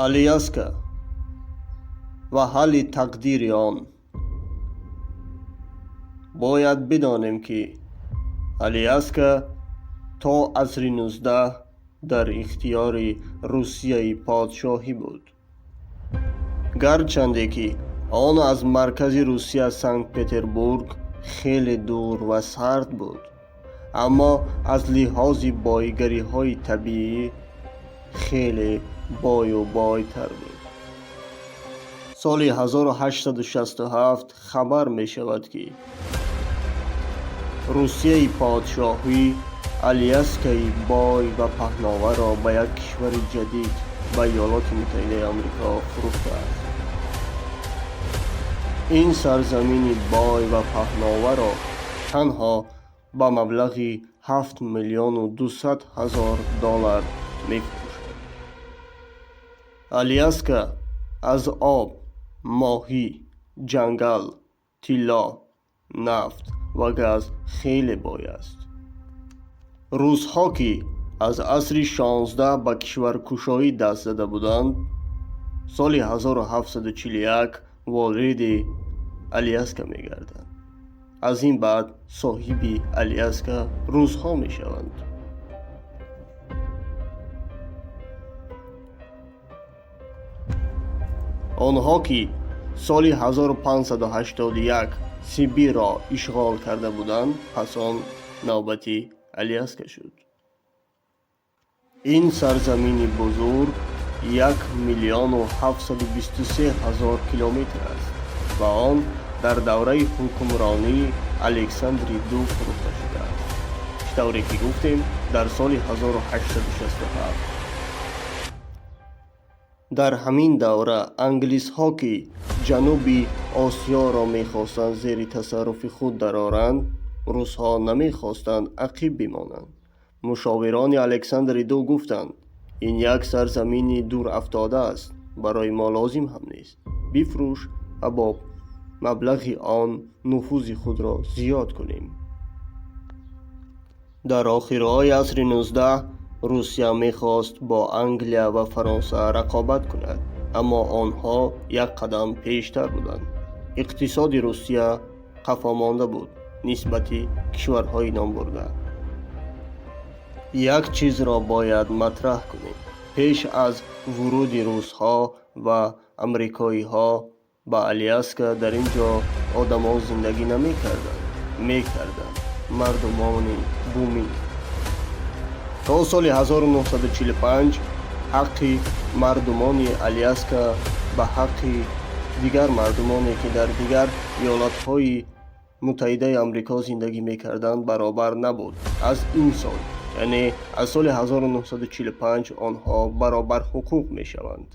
Аляска ва ҳалли тақдири он. Бояд бидонем, ки Аляска то асри 19 дар ихтиёри Русияи подшоҳӣ буд. Гарчанде ки он аз маркази Русия Санкт-Петербург хеле дур ва сард буд, аммо аз лиҳози боигариҳои табиӣ хеле бою бойтар буд. Соли 1867 хабар мешавад, ки Русияи подшоҳӣ Аляскаи бой ва паҳноварро ба як кишвари ҷадид, ба Иёлоти Муттаҳидаи Амрико фурӯхтааст. Ин сарзамини бой ва паҳноварро танҳо ба маблағи 7 миллиону 200 ҳазор доллар мефурӯшад. Аляска аз об, моҳӣ, ҷангал, тилло, нафт ва газ хеле бой аст. Русҳо, ки аз асри 16 ба кишваркушоӣ даст зада буданд, соли 1741 вориди Аляска мегарданд. Аз ин баъд соҳиби Аляска русҳо мешаванд. Онҳо, ки соли 1581 Сибирро ишғол карда буданд, пас он навбати Аляска шуд. Ин сарзамини бузург 1 миллиону 723 ҳазор километр аст ва он дар давраи ҳукмронии Александри Ду фурӯхта шудааст. Чӣ тавре ки гуфтем, дар соли 1867. Дар ҳамин давра англисҳо, ки ҷануби Осиёро мехостанд зери тасарруфи худ дароранд, русҳо намехостанд ақиб бимонанд. Мушовирони Александри Ду гуфтанд: ин як сарзамини дурафтода аст, барои мо лозим ҳам нест. Бифурӯш ва бо маблағи он нуфузи худро зиёд кунем. Дар охирҳои асри 19 Русия мехост бо Англия ва Фаронса рақобат кунад, аммо онҳо як қадам пештар буданд. Иқтисоди Русия қафомонда буд нисбати кишварҳои номбурда. Як чизро бояд матраҳ кунем. Пеш аз вуруди русҳо ва амрикоиҳо ба Аляска дар ин ҷо одамон зиндагӣ намекарданд, мекарданд мардумони бумӣ. То соли 1945 ҳаққи мардумони Аляска ба ҳаққи дигар мардумоне, ки дар дигар иёлатҳои Муттаҳидаи Амрико зиндагӣ мекарданд, баробар набуд. Аз ин сол, яъне аз соли 1945, онҳо баробарҳуқуқ мешаванд.